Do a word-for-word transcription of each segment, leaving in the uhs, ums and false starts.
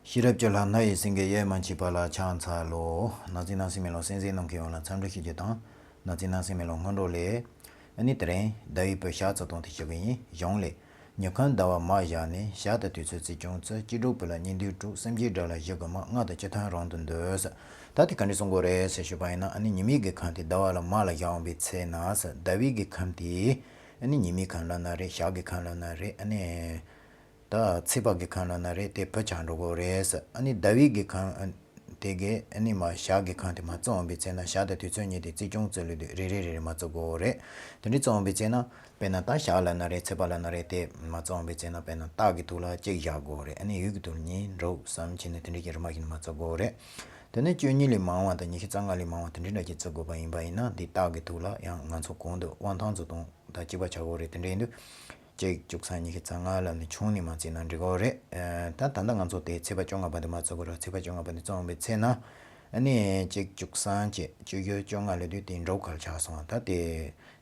ཤེས་རབ་ཀྱི་ལྷ་སྣ་ཡི་སེང་གེ་གཡེར་མ་མཆིས་པ་ལ་ཕྱག་འཚལ་ལོ། ནང་ཚིག་ནང་སེམས་མེད་ལོ་སེམས་ཟེར་ནང་གི་ཡོང་ལ་འཚམས་འདྲི་ཞུ་རྒྱུ་དང་། ནང་ཚིག་ནང་སེམས་མེད་ལོ་སྔོན་འགྲོ་ལས། ཨ་ནི་དེ་རིང་ཟླ་བའི་བུ་ཞག་ཚོ་སྟོང་དེ་ཞུ་གི་ཡིན། གཞུང་ལས། ཉི་ཁམས་ཟླ་བ་མར་བཞག་ནས། ཞག་དང་དུས་ཚོད་རྩིས་སྐྱོང་བྱེད། སྐྱིད་སྡུག་བུ་ལ་ཉིན་དུས་དྲུག་སེམས་ཅན་དགྲ་ལ་གཞི་དགོས་མ། སྔགས་དང་སྤྱི་ཐམ་རང་དུ་འདོད་ཟེར། ད་དེ་ག་འདྲ་གསུང་དགོས་རེད་ཟེར་ཞུས་པ་ཡིན་ན། ཨ་ནི་ཉི་མའི་གི་ཁམས་དེ་ཟླ་བ་ལ་མར་ལ་བཞག་འོང་པའི་ཚེ་ན་ཟེར། ཟླ་བའི་གི་ཁམས་དེ་ཨ་ནི་ཉི་མའི་ཁམས་ལབ་ན་རེད། ཞག་གི་ཁམས་ལབ་ན་རེད། ཨ་ནི། ད་ཚེས་པ་གི་ཁམས་ལབ་ན་རེད། དེ་བུ་ཆགས་འགྲོ་གི་རེད་ཟེར། ཨ་ནི་ཟླ་བའི་གི་ཁམས་དེ་གས་ཨ་ནི་མར་ཞག་གི་ཁམས་དེ་མར་བརྩི་འོང་པའི་ཚེ་ན། ཞག་དང་དུས་ཚོད་གཉིས་དེ་རྩིས་སྐྱོང་བྱེད་ལུགས་དེ་རེ་རེ་རེ་རེ་མར་བརྩི་དགོས་རེད། དེ་འདྲའི་བརྩི་འོང་པའི་ཚེ་ན། དཔེར་ན་ད་ཞག་ལབ་ན་རེད། ཚེས་པ་ལབ་ན་རེད། དེ་མར་བརྩི་འོང་པའི་ཚེ་ན། དཔེར་ན་སྟག་གི་ཐོག་ལ་གཅིག་བཞག་དགོས་རེད། ཨ་ནི་ཡོས་གི་ཐོག་ལ་གཉིས། དྲུག་གསུམ་བྱས་ནས་དེ་འདྲའི་གི་རིམ་པ་བཞིན་མར་བརྩི་དགོས་རེད། དེ་ནས་བཅུ་གཉིས་ལས་མང་བ་དང་ཉི་ཤུ་རྩ་ལྔ་ལས་མང་བ་དེ་འདྲའི་འདྲ་ཅིག་བརྩི་དགོས་པ་ཡིན་པ་ཡིན་ན། འདི་སྟག་གི་ཐོག་ལ་ཡང་ང་ཚོ་གོང་དུ་དབང་ཐང་ཚོ་དང་ད་གཅིག་པ་ཆགས་དགོས་རེད། དེ་འདྲ་ཡིན་དུས། གཅིག་བཅུ་གསུམ་ཉི་ཤུ་རྩ་ལྔ་ལབ་ནས་ཆུང་ནས་མར་བརྩིས་ན་འགྲིག་གི་རེད། ཨ། ད་ད་ལྟ་ང་ཚོ་དེ་ཚེས་པ་བཅོ་ལྔ་པ་དེ་མར་བརྩི་དགོས་རེད། ཚེས་པ་བཅོ་ལྔ་པ་དེ་བརྩི་འོང་པའི་ཚེ་ན། ཨ་ནི་གཅིག་བཅུ་གསུམ་བྱས། བཅུ་བཞི། བཅོ་ལྔ་ལབ་དུས་དེ་འབྲུག་ག་རེ་ཆགས་སོང་། ད་དེ་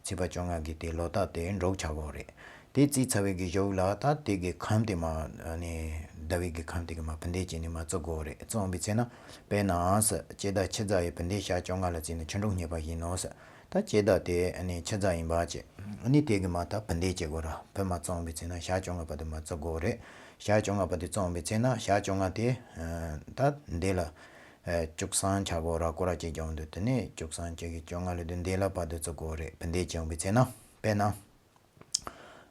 ཚེས་པ་བཅོ་ལྔ་གི་དེ་ལོ་རྟགས་དེ་འབྲུག་ཆགས་དགོས་རེད། དེ་བརྩིས་ཚར་བའི་གི་གཞུག་ལ་ད་དེ་གི་ཁམས་དེ་མར། ཨ་ནི་ཟླ་བའི་གི་ཁམས་དེ་གི་མར་བུད་མེད་བྱས་ནས་མར་བརྩི་དགོས་རེད། བརྩི་འོང་པའི་ཚེ་ན། དཔེར་ན་ཟེར། སྤྱི་ཟླ་ཕྱི་ཟླ་ཡི་བུད་མེད་ཞག་བཅོ་ལྔ་ལ་བརྩིས་ན་ཕྱི་འབྲུག་རྙེད་པ་ཡིན་ནོ་ཟེར། ད་སྤྱི་ཟླ་དེ་ཨ་ནི་ཕྱི་ཟླ་ཡིན་པ་བྱས། ཨ་ནི་དེ་གི་མར་ད་བུད་མེད་བྱེད་དགོས་ར། བུ་མར་བརྩི་འོང་པའི་ཚེ་ན་ཞག་བཅོ་ལྔ་པ་དེ་མར་བརྩི་དགོས་རེད། ཞག་བཅོ་ལྔ་པ་དེ་བརྩི་འོང་པའི་ཚེ་ན་ཞག་བཅོ་ལྔ་དེ། ཨ། ད་འདི་ལ། ཨ། བཅུ་གསུམ་ཆགས་དགོས་ར། སྐོར་ར་གཅིག་རྒྱག་འོང་དུས་དེ་ནས་བཅུ་གསུམ་བཅུ་བཞི་བཅོ་ལྔ་ལབ་དུས་འདི་ལ་བར་དུ་བརྩི་དགོས་རེད། བུད་མེད་བྱེད་འོང་པའི་ཚེ་ན། དཔེར་ན།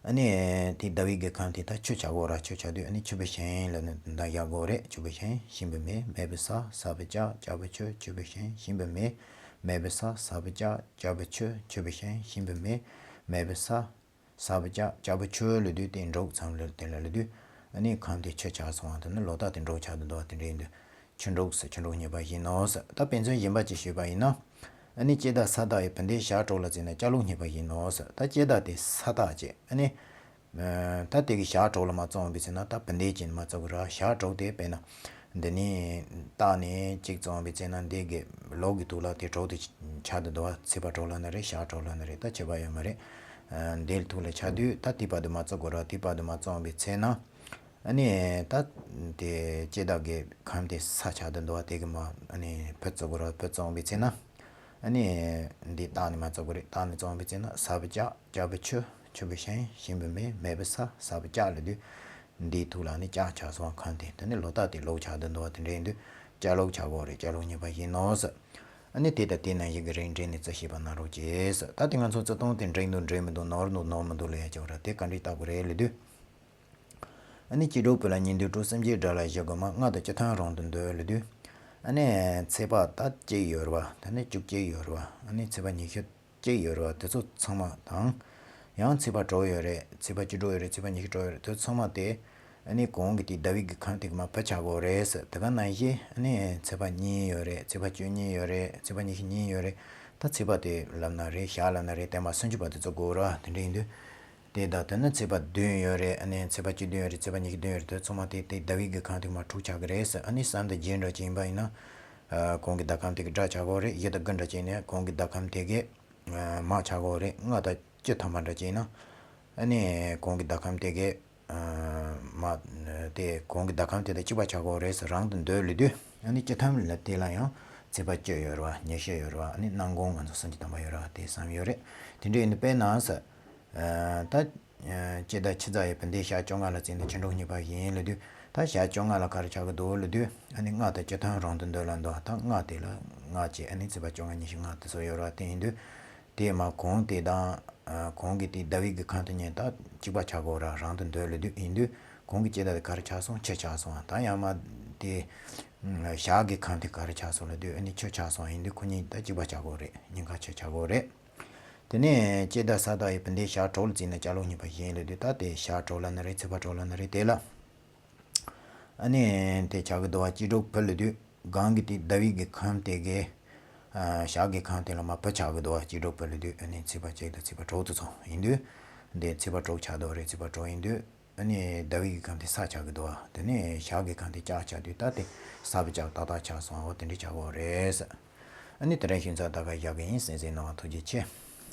ཨ་ནི་དེ་ཟླ་བའི་གི་ཁམས་དེ་ད་ཆུ་ཆགས་དགོས་ར། ཆུ་ཆགས་དུས་ཨ་ནི་ཆུ་བུ་ཞིང་ལབ་ནས་འདི་བཞག་དགོས་རེད། ཆུ་བུ་ཞིང་། ཞིང་བུ་མེ། མེ་བུ་ས། ས་བུ་ལྕགས། ལྕགས་བུ་ཆུ། ཆུ་བུ་ཞིང་། ཞིང་བུ་མེ། མེ་བུ་ས། ས་བུ་ལྕགས། ལྕགས་བུ་ཆུ། ཆུ་བུ་ཞིང་། ཞིང་བུ་མེ། མེ་བུ་ས། ས་བུ་ལྕགས། ལྕགས་བུ་ཆུ་ལབ་དུས་དེ་འབྲུག་མཚམས་ལ་དེ་ལ་ལབ་དུས། ཨ་ནི་ཁམས་དེ་ཆུ་ཆགས་སོང་བ་དེ་ནི་ལོ་རྟགས་དེ་འབྲུག་ཆགས་འདུག་འདུག་བ། དེ་འདྲ་ཡིན་དུས། ཆུ་འབྲུག་ཟེར། ཆུ་འབྲུག་རྙེད་པ་ཡིན་ནོ་ཟེར། ད་དཔེ་མཚོན་གཞན་པ་ཅིག་ཞུས་པ་ཡིན་ན། ཨ་ནི་སྤྱི་ཟླ་ས་བདག་ཡི་བུ་འདི་ཞག་དྲུག་ལ་བརྩིས་ན་སྐྱ་ལུག་རྙེད་པ་ཡིན་ནོ་ཟེར། ད་སྤྱི་ཟླ་དེ་ས་བདག་བྱས། ཨ་ནི། ཨ། ད་དེ་གི་ཞག་དྲུག་ལ་མར་བརྩི་འོང་པའི་ཚེ་ན་ད་བུ་འདི་བྱས་ནས་མར་བརྩི་དགོས་ར། ཞག་དྲུག་དེ་དཔེར་ན། འདི་ནས་བཏགས་ནས་གཅིག་བརྩི་འོང་པའི་ཚེ་ན་འདི་གི་ལོ་གི་དུས་ལ་དེ་དྲུག་དེ་ཆགས་འདུག་འདུག་བ། ཚེས་པ་དྲུག་ལབ་ན་རེད། ཞག་དྲུག་ལབ་ན་རེད། ད་ཁྱད་པར་ཡོད་མ་རེད། ཨ། འདིའི་ཐོག་ལ་ཆགས་དུས་ད་དེ་བར་དུ་མར་བརྩི་དགོས་ར། དེ་བར་དུ་མར་བརྩི་འོང་པའི་ཚེ་ན། ཨ་ནི་ད་དེ་སྤྱི་ཟླ་གི་ཁམས་དེ་ས་ཆགས་འདུག་འདུག་བ། དེ་གི་མར་ཨ་ནི་བུ་བརྩི་དགོས་ར། བུ་བརྩི་འོང་པའི་ཚེ་ན། ཨ་ནི་འདི་བཏགས་ནས་མར་བརྩི་དགོས་རེད། བཏགས་ནས་བརྩི་འོང་པའི་ཚེ་ན་ས་བུ་ལྕགས། ལྕགས་བུ་ཆུ། ཆུ་བུ་ཞིང་། ཞིང་བུ་མེ། མེ་བུ་ས། ས་བུ་ལྕགས་ལབ་དུས། འདིའི་ཐོག་ལ་ནི་ལྕགས་ཆགས་སོང་བ། ཁམས་དེ་དེ་ནི་ལོ་རྟགས་དེ་ལུག་ཆགས་འདུག་འདུག་བ། དེ་འདྲ་ཡིན་དུས་སྐྱ་ལུག་ཆགས་དགོས་རེད། སྐྱ་ལུག་རྙེད་པ་ཡིན་ནོ་ཟེར། ཨ་ནི་དེ་དང་དེ་ནང་བཞིན་གྱི་རིགས་འགྲེ་ནས་རྩིས་ཤེས་པ་གནང་རོགས་གྱིས་ཟེར། ད་དེ་ང་ཚོ་རྩི་སྟངས་དེ་འགྲིག་འདུག་འགྲིག་མི་འདུག་ནོར་འདུག་ནོར་མི་འདུག་ལབ་ཡ་ཅིག་ཡོད་ར། དེ་ག་འདྲས་བལྟ་དགོས་རེད་ལབ་དུས། ཨ་ནི་སྐྱིད་སྡུག་བུ་ལ་ཉིན་དུས་དྲུག་སེམས་ཅན་དགྲ་ལ་གཞི་དགོས་མ། སྔགས་དང་སྤྱི་ཐམ་རང་དུ་འདོད་ལབ་དུས། ཨ་ནི་ཚེས་པ་ད་གཅིག་ཡོད་རེད་བ། ད་ནི་བཅུ་གཅིག་ཡོད་རེད་བ། ཨ་ནི་ཚེས་པ་ཉི་ཤུ་གཅིག་ཡོད་རེད་བ། དེ་ཚོ་ཚང་མ་དང་། ཡང་ཚེས་པ་དྲུག་ཡོད་རེད། ཚེས་པ་བཅུ་དྲུག་ཡོད་རེད། ཚེས་པ་ཉི་ཤུ་དྲུག་ཡོད་རེད། དེ་ཚང་མ་དེ་ཨ་ནི་གོང་གི་དེ་ཟླ་བའི་གི་ཁམས་དེ་གི་མར་བུ་ཆགས་དགོས་རེད་ཟེར། དེ་ག་ནང་བཞིན་ཨ་ནི་ཚེས་པ་གཉིས་ཡོད་རེད། ཚེས་པ་བཅུ་གཉིས་ཡོད་རེད། ཚེས་པ་ཉི་ཤུ་གཉིས་ཡོད་རེད། ད་ཚེས་པ་དེ་ལབ་ན་རེད། ཞག་ལབ་ན་རེད། དེ་མར་སུམ་ཅུ་པ་དེ་ཚོ་དགོས་རེད་བ། དེ་འདྲ་ཡིན་དུས། དེ་དང་དེ་ནི་ཚེས་པ་བདུན་ཡོད་རེད། ཨ་ནི་ཚེས་པ་བཅུ་བདུན་ཡོད་རེད། ཚེས་པ་ཉི་ཤུ་བདུན་ཡོད་རེད། དེ་ཚང་མ་དེ་དེ་ཟླ་བའི་གི་ཁམས་དེ་མར་དྲུག་ཆགས་ཀྱི་རེད་ཟེར། ཨ་ནི་གསུམ་དང་བརྒྱད་འདྲ་ཅིག་ཡིན་པ་ཡིན་ན། ཨ། གོང་གི་ཟླ་ཁམས་དེ་གི་དགྲ་ཆགས་ཀྱི་ཡོད་རེད། བཞི་དང་དགུ་འདྲ་ཅིག་ཡིན་ན་གོང་གི་ཟླ་ཁམས་དེ་གི་ཨ། མར་ཆགས་ཀྱི་ཡོད་རེད། ལྔ་དང་བཅུ་ཐམ་པ་འདྲ་ཅིག་ཡིན་ན། ཨ་ནི་གོང་གི་ཟླ་ཁམས་དེ་གི་ཨ། མར་དེ་གོང་གི་ཟླ་ཁམས་དེ་དང་གཅིག་པ་ཆགས་ཀྱི་ཡོད་རེད་ཟེར། རང་དུ་འདོད་ལབ་དུས། ཨ་ནི་སྤྱི་ཐམ་ལ་དེ་ལ་ཡང་ཚེས་པ་བཅུ་ཡོད་རེད་བ། ཉི་ཤུ་ཡོད་རེད་བ། ཨ་ནི་སྣང་གོང་ང་ཚོ་སུམ་ཅུ་ཐམ་པ་ཡོད་རེད་བ། དེ་གསུམ་ཡོད་རེད། དེ་འདྲ་ཡིན་དུས་དཔེར་ན་ཟེར། ཨ། ད་ཨ། སྤྱི་ཟླ་ཕྱི་ཟླ་ཡི་བུ་འདི་ཞག་བཅོ་ལྔ་ལ་བརྩིས་ན་ཕྱི་འབྲུག་རྙེད་པ་ཡིན་ལབ་དུས། ད་ཞག་བཅོ་ལྔ་ལ་ག་རེ་ཆགས་ཀྱི་འདུག་ལབ་དུས། ཨ་ནི་སྔགས་དང་སྤྱི་ཐམ་རང་དུ་འདོད་ལབ་འདུག་ད་སྔགས་དེ་ལ་སྔགས་བྱས། ཨ་ནི་ཚེས་པ་བཅོ་ལྔ་ཉི་ཤུ་ལྔ་དེ་ཚོ་ཡོད་རེད་བ། དེ་ཡིན་དུས། དེ་མར་གོང་དེ་དང་། ཨ། གོང་གི་དེ་ཟླ་བའི་གི་ཁམས་དེ་གཉིས་ད་གཅིག་པ་ཆགས་ཀྱི་ཡོད་རེད། རང་དུ་འདོད་ལབ་དུས། ཡིན་དུས་གོང་གི་སྤྱི་ཟླ་དེ་ག་རེ་ཆགས་སོང་། ཆུ་ཆགས་སོང་། ད་ཡང་མར་དེ་ཞག་གི་ཁམས་དེ་ག་རེ་ཆགས་སོང་ལབ་དུས། ཨ་ནི་ཆུ་ཆགས་སོང་། ཡིན་དུས་ཁོ་གཉིས་ད་གཅིག་པ་ཆགས་ཀྱི་ཡོད་རེད། གཉིས་ཀ་ཆུ་ཆགས་ཀྱི་ཡོད་རེད། དེ་ནས་སྤྱི་ཟླ་ས་བདག་ཡི་བུ་འདི་ཞག་དྲུག་ལ་བརྩིས་ན་སྐྱ་ལུག་རྙེད་པ་ཡིན་ལབ་དུས། ད་དེ་ཞག་དྲུག་ལབ་ན་རེད། ཚེས་པ་དྲུག་ལབ་ན་རེད། དེ་ལ། ཨ་ནི་དེ་ཆགས་ཀྱི་འདུག་བ། སྐྱིད་སྡུག་བུ་ལབ་དུས། གོང་གི་དེ་ཟླ་བའི་གི་ཁམས་དེ་གི། ཨ། ཞག་གི་ཁམས་དེ་ལ་མར་བུ་ཆགས་ཀྱི་འདུག་བ། སྐྱིད་སྡུག་བུ་ལབ་དུས། ཨ་ནི་ཚེས་པ་གཅིག་དང་ཚེས་པ་དྲུག་དེ་ཚོ་ཡིན་དུས། འདི་ཚེས་པ་དྲུག་ཆགས་འདུག་རེད། ཚེས་པ་དྲུག་ཡིན་དུས། ཨ་ནི་ཟླ་བའི་གི་ཁམས་དེ་ས་ཆགས་ཀྱི་འདུག་བ། དེ་ནས་ཞག་གི་ཁམས་དེ་ལྕགས་ཆགས་དུས། ད་དེ་ས་བུ་ལྕགས་ཏག་ཏག་ཆགས་སོང་བ། དེ་འདྲ་ཆགས་ཀྱི་ཡོད་རེད་ཟེར། ཨ་ནི་དེ་རིང་ཞུ་ཚར། ད་ག་བཞག་གི་ཡིན། གསན་གཟིགས་གནང་བ་ཐུགས་རྗེ་ཆེ།